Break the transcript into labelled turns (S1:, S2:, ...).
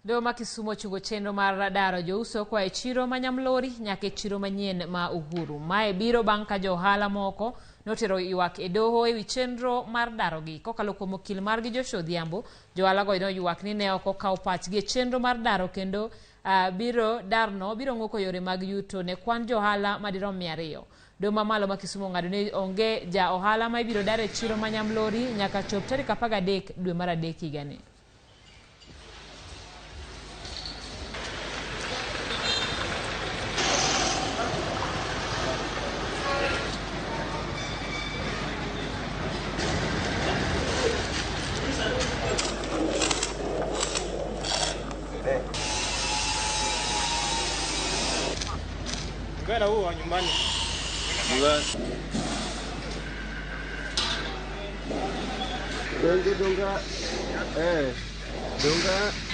S1: Doho ma Kisumu ochungo chenro mar daro jouso koa e chiro ma Nyamlori nyaka e chiro manyien ma Uhuru. Mae biro bang' ka jo ohala moko notero ywak e doho ewi chenro mar darogi. Kokalo kuom okil margi Joshua Odhiambo, jo ohala go noywak ni ne ok okaw pachgi e chenro mar daro kendo biro darno biro ng'uko yore mag yuto ne kwan jo ohala madirom 200. Doho mamalo ma Kisumu ong'ado ni onge ja ohala ma ibiro dar e chiro ma Nyamlori nyaka chop tarik 13 dwe mar adek higani.
S2: Ngana huo wa nyumbani.
S3: Donge donga eh donga.